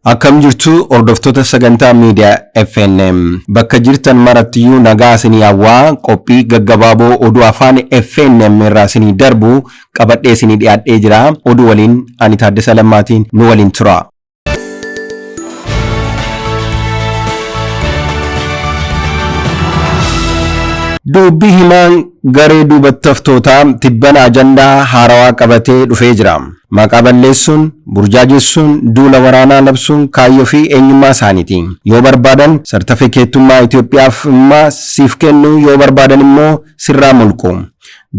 Akkam jirtu hordoftoota sagantaa miidiyaa FNM bakka jirtan marattiyyuu nagaa isinii hawwaa qophii gaggabaaboo oduu afaan FNM irraa isinii darbu qabadhee isinii dhiyaadhee jira. Oduu waliin ani Taaddasa Lammaatiin nu waliin tura. Dubbi himaan garee duubattaftootaa tibbana ajandaa haarawaa qabatee dhufee jira. Maqaa balleessuun, burjaajessuun, duula waraanaa labsuun kaayyoo fi eenyummaa isaaniiti. Yoo barbaadan sartafikeettummaa Itoophiyaaf immaa siif kennu, yoo barbaadan immoo sirraa mulqu.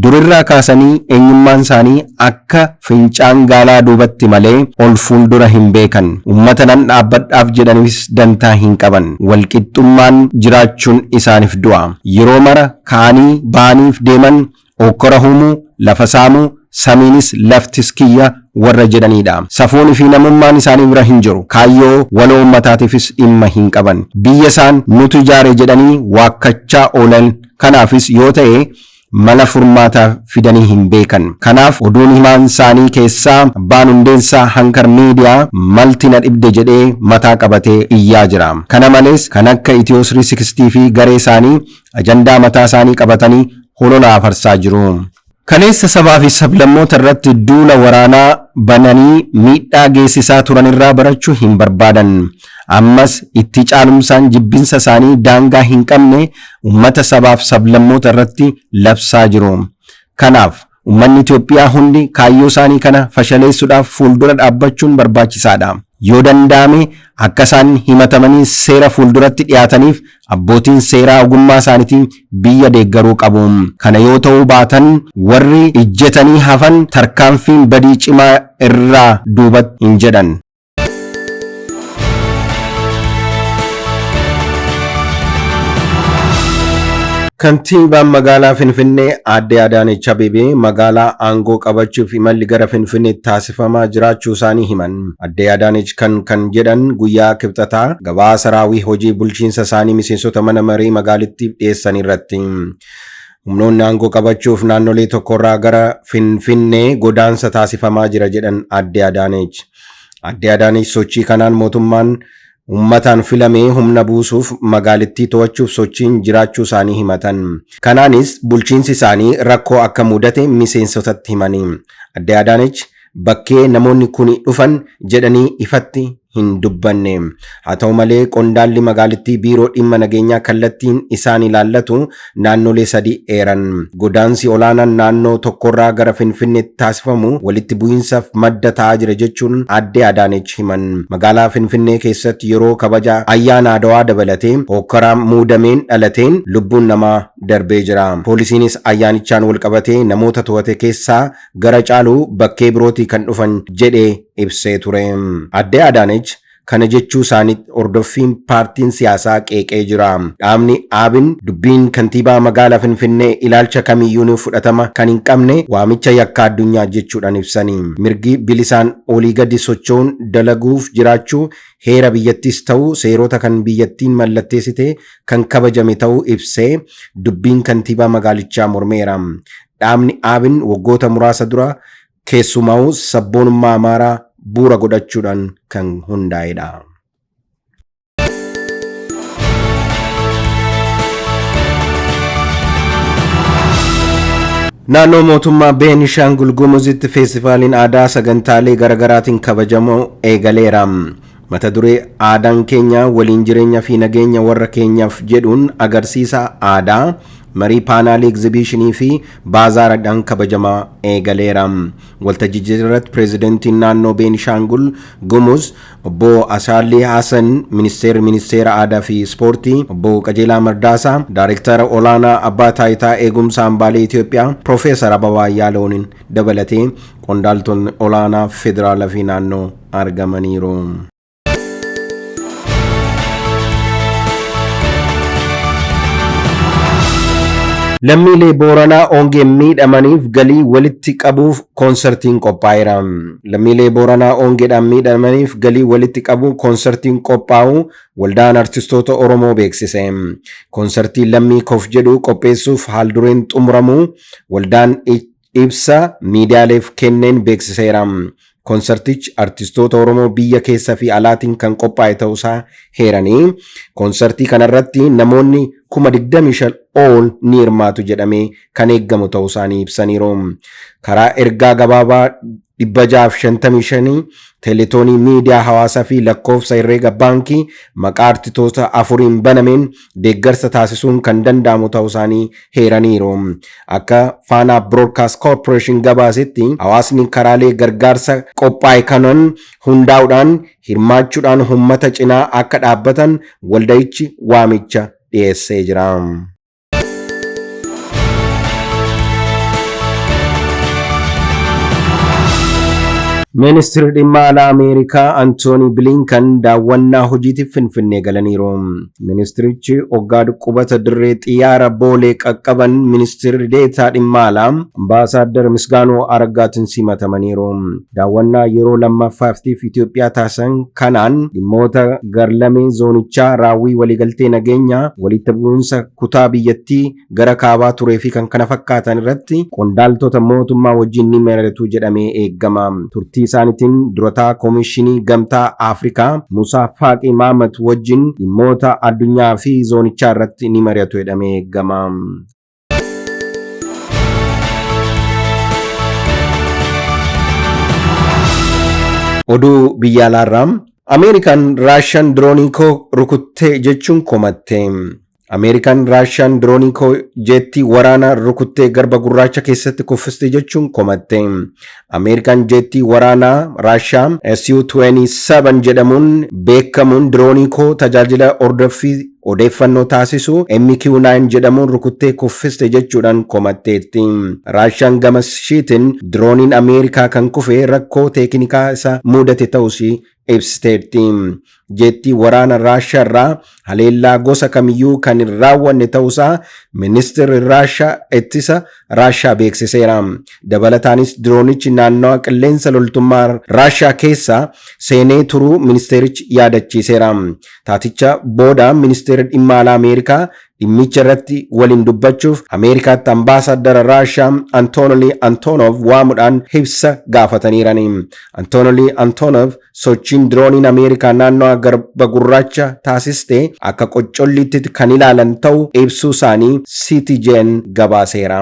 Durirraa kaasanii eenyummaan isaanii akka fincaan gaalaa duubatti malee ol fuuldura hin beekan. Uummata nan dhaabbadhaaf jedhaniifis dantaa hin qaban. Walqixxummaan jiraachuun isaaniif du'a. Yeroo mara ka'anii ba'aniif deeman ookkora uumuu, lafa saamuu, samiinis laftis kiyya warra jedhanidha. Safuun fi namummaan isaanii bira hin jiru. Kaayyoo waloo uummataatiifis dhimma hin qaban. Biyya isaan nutu ijaare jedhanii waakkachaa oolan kanaafis yoo ta'e mala furmaataa fidanii hin beekan. Kanaaf oduun himaan isaanii keessaa abbaan hundeensaa Hankar Miidiyaa malti na dhibde jedhee mataa qabatee iyyaa jira. Kana malees kan akka Itiyoo 360 fi garee isaanii ajandaa mataa isaanii qabatanii holola afarsaa jiru. Kaleessa sabaa fi sablammoota irratti duula waraanaa bananii miidhaa geessisaa turan irraa barachuu hin barbaadan. Ammas itti caalumsaan jibbinsa isaanii daangaa hin qabne uummata sabaaf sablammoota irratti labsaa jiru. Kanaaf uummanni Itoophiyaa hundi kaayyoo isaanii kana fashaleessuudhaaf fuuldura dhaabbachuun barbaachisaadha. Yoo danda'ame akka isaan himatamanii seera fuulduratti dhiyaataniif abbootiin seeraa ogummaa isaaniitiin biyya deeggaruu qabu. Kana yoo ta'uu baatan warri ijjetanii hafan tarkaanfiin badii cimaa irraa duubatti hin jedhan. Kantiibaan magaalaa Finfinnee Aadde Adaanech Abeebee magaalaa aangoo qabachuuf imalli gara Finfinneetti taasifamaa jiraachuu isaanii himan. Aadde Adaanech kan jedhan guyyaa Kibxataa gabaasa raawwii hojii bulchiinsa isaanii miseensota mana marii magaalittiif dhiyeessan irratti. Humnoonni aangoo qabachuuf naannolee tokkorraa gara Finfinnee godaansa taasifamaa jira jedhan Aadde Adaanech. Aadde Adaanech sochii kanaan mootummaan uummataan filamee humna buusuuf magaalittii to'achuuf sochiin jiraachuu isaanii himatan. Kanaanis bulchiinsi isaanii rakkoo akka mudate miseensotatti himanii. Aadde Adaanech bakkee namoonni kuni dhufan jedhanii ifatti hin dubbanne. Haa ta'u malee qondaalli magaalittii biiroo dhimma nageenyaa kallattiin isaan ilaallatu naannolee sadi eeran. Godaansi olaanaan naannoo tokkorraa gara Finfinneetti taasifamu walitti bu'iinsaaf madda ta'aa jira jechuun Aadde Adaanech himan. Magaalaa Finfinnee keessatti yeroo kabaja ayyaana Adawaa dabalatee hokkara muudameen dhalateen lubbuun namaa darbee jira. Poolisiinis ayyaanichaan walqabatee namoota to'ate keessaa gara caalu bakkee birootii kan dhufan jedhee ibsee ture. Aadde Adaanech kana jechuu isaaniitti hordoffiin paartiin siyaasaa qeeqee jira. Dhaabni ABN dubbiin kantiibaa magaalaa Finfinnee ilaalcha kamiyyuu fudhatama kan hin qabne waamicha yakka addunyaa jechuudhaan ibsanii. Mirgi bilisaan olii gadi socho'uun dalaguuf jiraachuu heera biyyattiis ta'uu seerota kan biyyattiin mallatteessite kan kabajame ta'uu ibsee dubbiin kantiibaa magaalichaa mormeera. Dhaabni ABN waggoota muraasa dura keessumaa'uu sabboonummaa Amaaraa bu'uura godhachuudhaan kan hundaa'edha. Naannoo mootummaa Beenishaangul Gumuzitti feestivaaliin aadaa sagantaalee garaagaraatiin kabajamuu eegaleera. Mata duree aadaan keenya waliin jireenya fi nageenya warra keenyaaf jedhuun agarsiisa aadaa marii paanaalii egzibiishinii fi baazaaradhaan kabajamaa eegaleera. Waltajjicha irratti pireezidantiin naannoo Beenishaangul Gumuz obbo Asaalii Hasan, ministeerri ministeera aadaa fi ispoortii obbo Qajeelaa Mardaasaa, daayirektara olaanaa abbaa taayitaa eegumsa hambaalee Itoophiyaa Piroofeesar Ababaa Ayyaalooniin dabalatee qondaaltonni olaanaa federaalaa fi naannoo argamaniiru. Lammiilee Booranaa hongeen miidhamaniif galii walitti qabuuf koonsartiin qophaa'eera. Lammiilee Booranaa hongeedhaan miidhamaniif galii walitti qabuuf koonsartiin qophaa'u Waldaan Artistoota Oromoo beeksise. Koonsartii Lammii Koof jedhu qopheessuuf haaldureen xumuramuu waldaan ibsa miidiyaaleef kenneen beeksiseera. Konsartichi artistoota Oromoo biyya keessa fi alaatiin kan qophaa'e ta'uusaa heeranii, konsartii kanarratti namoonni 25,000 ol ni hirmaatu jedhamee kan eeggamu ta'uu isaanii ibsaniiru. Karaa ergaa gabaabaa 655, teeletoonii miidiyaa hawaasaa fi lakkoofsa herreega baankii maqaa artistoota afuriin banameen deeggarsa taasisuun kan danda'amu ta'uu isaanii heeraniiru. Akka Faanaa Broadcast Corporation gabaasetti, hawaasni karaalee gargaarsa qophaa'e kanan hundaa'uudhaan hirmaachuudhaan uummata cinaa akka dhaabbatan walda'ichi waamicha dhiyeessee jira. Ministeerri dhimma alaa Ameerikaa Antoonii Bilinkan daawwannaa hojiitiif Finfinnee galaniiru. Ministerichi hoggaa qubata dirree xiyyaara Boolee qaqqaban ministeerri deetaa dhimma alaa Ambaasaaddar Misgaanuu Araggaatiin simatamaniiru. Daawwannaa yeroo lammaffaatiif Itoophiyaa taasisan kanaan dhimmoota garlamee zoonichaa, raawwii waliigaltee nageenyaa, walitti bu'insa kutaa biyyattii gara kaabaa turee fi kan kana fakkaatan irratti qondaaltota mootummaa wajjin ni mari'atu jedhamee eegama. Turtii isaaniitiin durataa Koomishinii Gamtaa Afrikaa Musaa Faaqii Mahamat wajjin dhimmoota addunyaa fi zoonichaa irratti ni mari'atu jedhamee eegama. Oduu biyya alaarraa, Ameerikaan Raashaan diroonii koo rukuttee jechuun komatte. Ameerikaan Raashaan diroonii koo jeettii waraanaa rukuttee Garba Gurraacha keessatti kuffiste jechuun komatte. Ameerikaan jeettii waraanaa Raashaa SU-27 jedhamuun beekamuun diroonii koo tajaajila hordoffii odeeffannoo taasisu MQ-9 jedhamuun rukuttee kuffiste jechuudhaan komatteetti. Raashaan gama ishiitiin dirooniin Ameerikaa kan kufe rakkoo teeknikaa isa mudate ta'us ibsiteetti. Jeettii waraana Raashaa irraa haleellaa gosa kamiyyuu kan hin raawwanne ta'uusaa ministeerri Raashaa ittisa Raashaa beeksiseera. Dabalataanis diroonichi naannawa qilleensa loltummaa Raashaa keessa seenee turuu ministeerichi yaadachiiseera. Taaticha booda ministeerri dhimma alaa Ameerikaa dhimmicha irratti waliin dubbachuuf Ameerikaatti ambaasaaddara Raashaa Antoonolii Antoonov waamuudhaan ibsa gaafataniiran. Antoonolii Antoonov sochiin dirooniin Ameerikaa naannawa Garba Gurraacha taasiste akka qoccolliitti kan ilaalan ta'u ibsuu isaanii CTJ'n gabaaseera.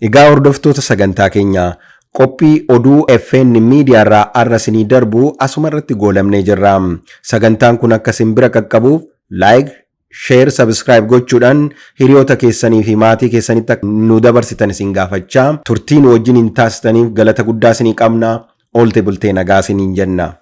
Egaa hordoftoota sagantaa keenyaa, qophii oduu FN miidiyaa irraa har'a isinii darbu asuma irratti goolabnee jirra. Sagantaan kun akka isin bira qaqqabuuf like, share, subscribe gochuudhaan hiriyoota keessanii fi maatii keessanitti akka nu dabarsitan isin gaafachaa, turtii nu wajjin hin taasistaniif galata guddaa isinii qabna. Oolte bultee nagaa isiniin jenna.